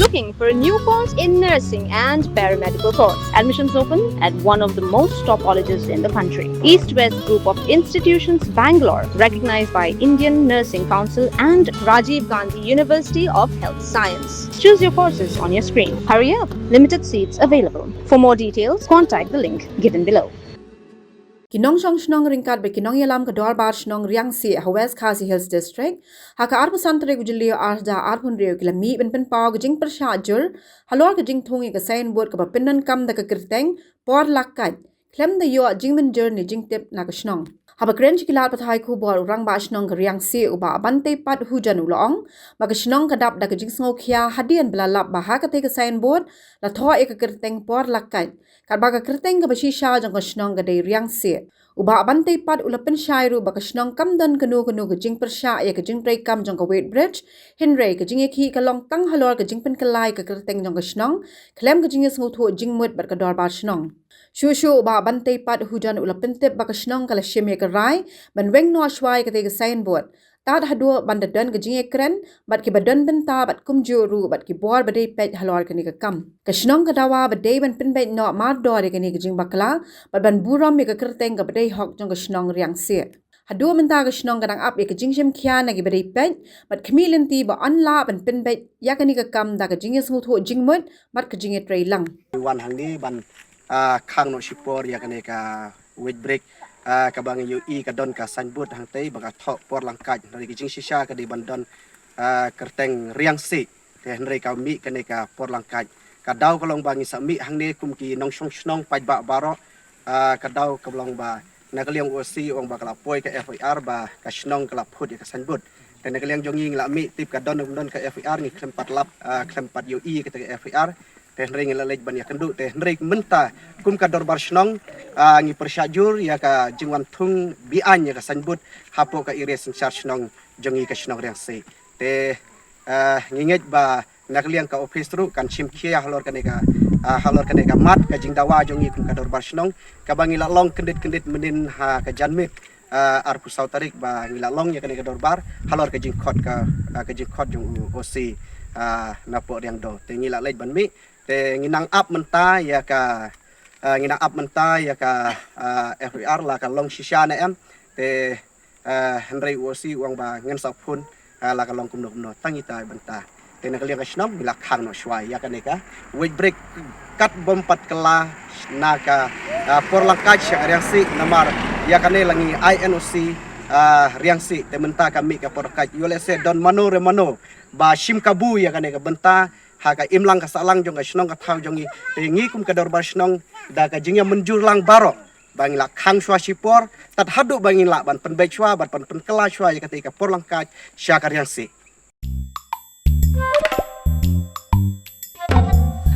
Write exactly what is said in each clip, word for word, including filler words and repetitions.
Looking for a new course in nursing and paramedical course? Admissions open at one of the most top colleges in the country. East West Group of Institutions, Bangalore, recognized by Indian Nursing Council and Rajiv Gandhi University of Health Science. Choose your courses on your screen. Hurry up, limited seats available. For more details, contact the link given below. Ki nongshong shnong ryngkat bad ki nongïalam ka Dorbar Shnong Riangsieh ha West Khasi Hills District, ha ka arphew san tarik u Jylliew arhajar arphew hynriew ki la mih ban pynpaw ka jingpyrshah jur halor ka jingthung ïa ka signboard kaba pyndonkam da ka kyrteng Por Lak Kait, khlem da ïoh jingmynjur ne jingtip na ka shnong. Haba kren sha ki lad pathai khubor u Rangbah Shnong ka Riangsieh u Bah Banteipat Hujon u la ong ba ka shnong ka dap da ka jingsngewkhia hadien ba la lap ba ha katei ka signboard la thoh ïa ka kyrteng Por Lak Kait, katba ka kyrteng kaba shisha jong ka shnong ka dei Riangsieh. U Bah Banteipat u la pynshai ruh ba ka shnong kam don kano kano ka jingpyrshah ïa ka jingtreikam jong ka weighbridge, hynrei ka jingïakhih ka long tang halor ka jingpynkylla ïa ka kyrteng jong ka shnong khlem ka jingïasngewthuh jingmut bad ka Dorbar Shnong. Shuh shuh u Bah Banteipat Hujon u la pyntip ba ka shnong ka la shim ïa ka rai ban weng noh shuwa ïa katei ka signboard, tad haduh ban da don ka jingïakren bad kiba don bynta bad kumjuh ruh bad ki bor ba dei peit halor kane ka kam. Ka shnong ka dawa ba dei ban pynbeit noh mardor ïa kane ka jingbakla bad ban burom ïa ka kyrteng kaba dei hok jong ka shnong Riangsieh. Haduh mynta ka shnong ka dang ap ïa ka jingshim khia na kiba dei peit bad khmih lynti ba yn lah ban pynbeit ïa kane ka kam da ka jingïasngewthuh jingmut bad ka jingïatreilang. Wan hangne ban, ah, khang noh shipor ïa kane ka weighbridge, ah, kaba ngi ïohi ka don ka signboard hangtei ba ka thoh Por Lak Kait, hynrei ka jingshisha ka dei ban don, ah, kyrteng Riangsieh. Te hynrei ka mih kane ka Por Lak Kait. Ka daw ka long ba ngi sa mih hangne kum ki nongshong shnong paidbah baroh, ah, ka daw ka long ba na ka liang u O C u ong ba ka la poi ka F I R ba ka shnong ka la phut ïa ka signboard. Te na ka liang jong ngi ngi la mih tip ka don ne ym don ka F I R ngi khlem pat lap, ah, khlem pat ïohi ïa kata ka F I R. Te hynrei ngi la leit ban ïakynduh, te hynrei mynta kum ka Dorbar Shnong, ah, ngi pyrshah jur ïa ka jingwan thung biang ïa ka signboard hapoh ka area synshar shnong jong ngi ka shnong Riangsieh. Te, ah, ngi ngeit ba na ka liang ka office ruh kan shim khia halor kane ka, ah, halor kane ka mat ka jingdawa jong ngi kum ka Dorbar Shnong kaba ngi la long kyndit kyndit mynhynnin ha ka janmiet, ah, arphew saw tarik ba ngi la long ïa kane ka dorbar halor ka jingkhot ka, ah, ka jingkhot jong u O C, ah, napoh Riangdo. Te ngi la leit ban mih, te ngi nang ap mynta ïa ka, ah, ngi nang ap mynta ïa ka, ah, F I R la ka long shisha ne em. Te, ah, hynrei u O C u ong ba ngan sa phone, ah, la ka long kumno kumno tang ita bynta. Te na ka liang ka shnong ngi la khang noh shuwa ïa kane ka weighbridge kat bym pat kylla na ka, ah, Por Lak Kait sha ka Riangsieh namar ïa kane la ngi ai N O C, ah, Riangsieh, te mynta ka mih ka Por Lak Kait. Ïoh lehse don mano re mano ba shim kabu ïa kane ka bynta ha ka imlang ka sahlang jong ka shnong ka thaw jong ngi. Te ngi kum ka Dorbar Shnong da ka jingïamynjur lang baroh ba ngi la khang shuwa shipor tad haduh ba ngin lah ban pynbeit shuwa bad ban pynkylla shuwa ïa katei ka Por Lak Kait sha ka Riangsieh.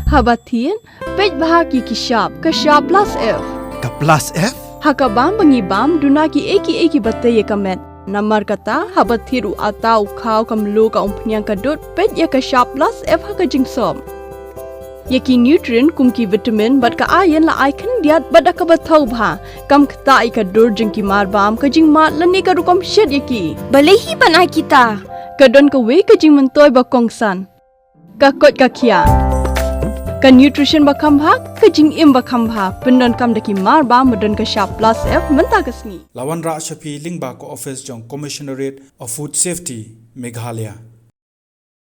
Haba thied, peit bha ki ki shap, ka shap plus F. Ka plus F? Ha ka bam ba ngi bam, duna ki ei ki ei kiba tei ïa ka met. Namar kata, haba thied u atta, u khaw, ka mluh, ka umphniang, ka dud, peit ïa ka shap plus F ha ka jingsop. Ïa ki nutrient kum ki vitamin bad ka iron la ai khyndiat bad da kaba thaw bha. Kam ktah ïa ka dur jong ki marbam, ka jingmad lane ka rukom shet ïa ki. Balei hi ban ai kita? Ka don kawei ka jingmyntoi ba kongsan. Ka koit ka khiah. Ka nutrition ba kham bha, ka jingim ba kham bha. Pyndonkam da ki marbam ba don ka shap plus F mynta ka sngi. La wanrah sha phi lyngba ka office jong Commissionerate of Food Safety, Meghalaya.